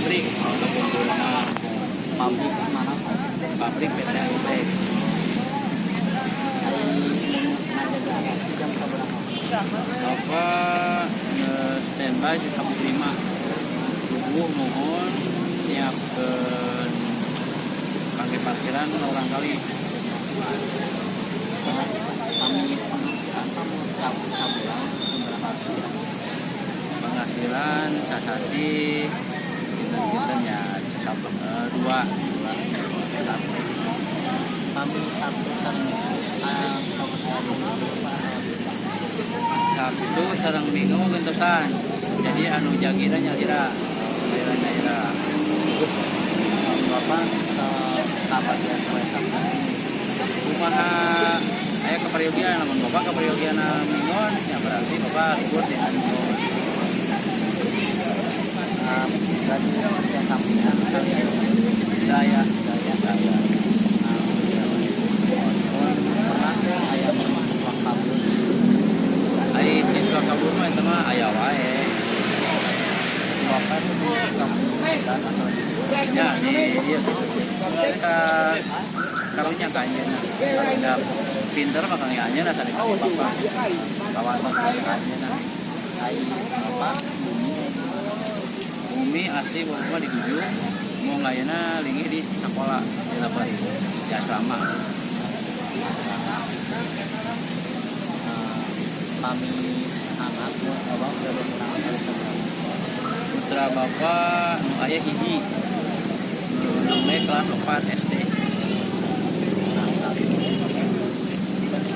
pabrik. Nah, Pabrik mana, Pak? Pabrik PT AIT. Ari ngajaga jam sabaraha? Bapak standby di 5 subuh, muhun nyiapkeun kangge parkiran orang kali. Kami penghasilan kamu sabulan sabaraha sih? Penghasilan sasasi kinten-kinten ya cekap dua dua satu. Kami Sabtu sareng Minggu kamu? Sabtu sareng Minggu gentosan, jadi anu jagina nyalira nyalira nyalira. Bapak kabagian poe Sabtu? Kumaha aya keperyogian. Lamun bapak keperyogian minggon ya berarti bapak libur di hari Minggu. Berarti kerja sampingan kali ya? Daya. Daya. Daya. Pernah teh aya siswa kabur? Ai siswa kabur mah eta mah aya wae. Bapak itu di kampung atau di Ya, di ieu ka karunya ka anjeunna. Da pinter mah kang anjeunna tadi ka bapak kawan ka anjeunna. Ai bapak bumi? Bumi asli bapak di Ujung, mung ayeuna linggih di sekolah di Lapari di asrama. Kami anak bapak udah berkurang kali sabaraha? Putra bapak nu aya hiji, nu nembe kelas 4 SD. Nah,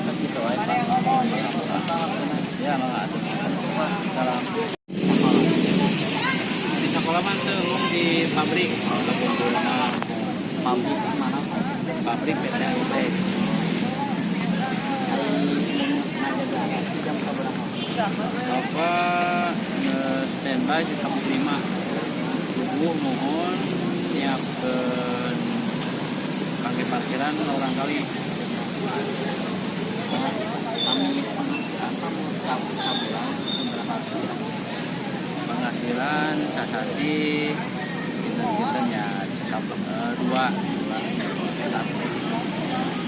sakitu wae, Pak. Ya, mangga atuh. Salam. Di sekolah mah teu, mung di pabrik. Nah, Pabrik mana, Pak? Pabrik PT AIT. Ari ngajaga jam sabaraha? Bapak standby di 5 subuh, muhun nyiapkeun kangge parkiran orang kali. Kami penghasilan kamu sabulan sabaraha sih? Penghasilan sasasi kinten-kinten ya cekap dua dua satu.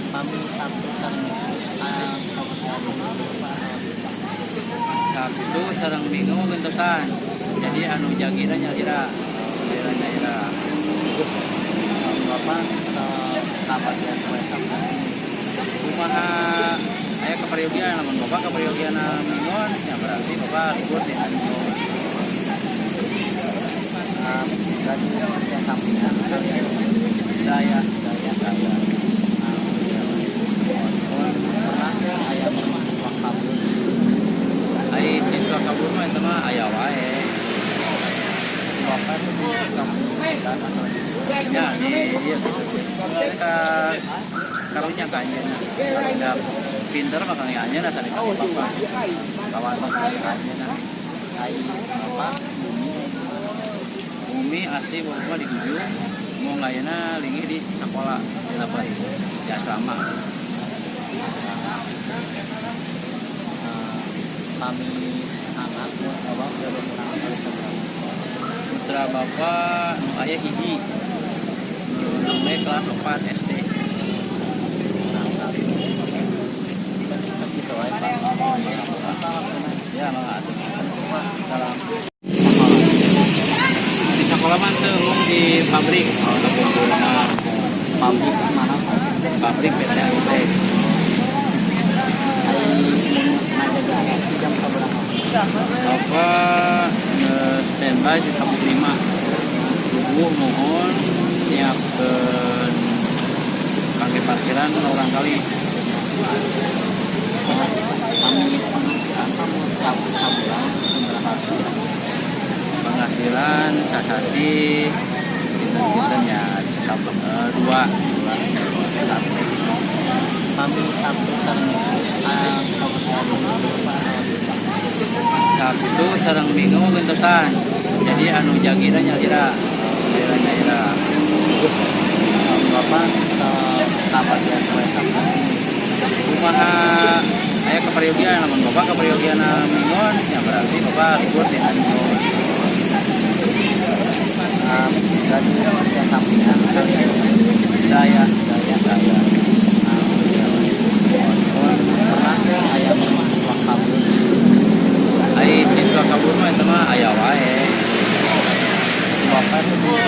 Kami Sabtu sareng Minggu kamu? Sabtu sareng Minggu gentosan, jadi anu jagina nyalira nyalira nyalira. Bapak kabagian poe Sabtu? Kumaha aya keperyogian. Lamun bapak keperyogian minggon ya berarti bapak libur di hari Minggu. Berarti kerja sampingan kali ya? Daya. Daya. Daya. Pernah teh aya siswa kabur? Ai siswa kabur mah eta mah aya wae. Bapak itu di kampung atau di Ya, di ieu ka karunya ka anjeunna. Da pinter mah kang anjeunna tadi ka bapak kawan ka anjeunna. Ai bapak bumi? Bumi asli bapak di Ujung, mung ayeuna linggih di sekolah di Lapari di asrama. Kami anak bapak udah berkurang kali sabaraha? Putra bapak nu aya hiji, nu nembe kelas 4 SD. Nah, sakitu wae, Pak. Ya, mangga atuh. Salam. Di sekolah mah teu, mung di pabrik. Nah, Pabrik mana, Pak? Pabrik PT AIT. Ari ngajaga jam sabaraha? Bapak standby di 5 subuh, muhun nyiapkeun kangge parkiran orang kali. Kami penghasilan kamu sabulan sabaraha sih? Penghasilan sasasi kinten-kinten ya cekap dua dua satu. Kami Sabtu sareng Minggu kamu? Sabtu sareng Minggu gentosan, jadi anu jagina nyalira nyalira nyalira. Bapak kabagian poe Sabtu? Kumaha aya keperyogian. Lamun bapak keperyogian minggon ya berarti bapak libur di hari Minggu.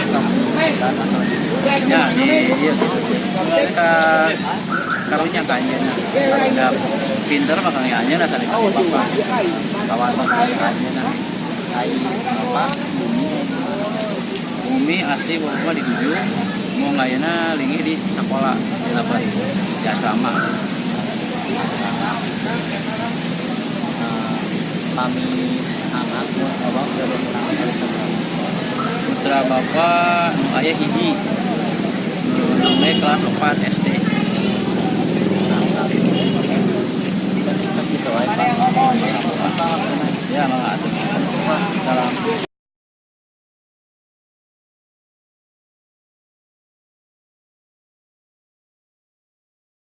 Kamu atau di Ya, di iya gitu. Ka karunya ka anjeunna. Da pinter mah kang anjeunna tadi ka bapak. Kawan anjeunna. Ai bapak bumi? Bumi asli bapak di Tujuh, mau ayeuna linggih di sekolah di Lapan di asrama. Pami anak bapak berumur sabaraha? Putra bapak nu aya hiji. Nu kelas 4 SD.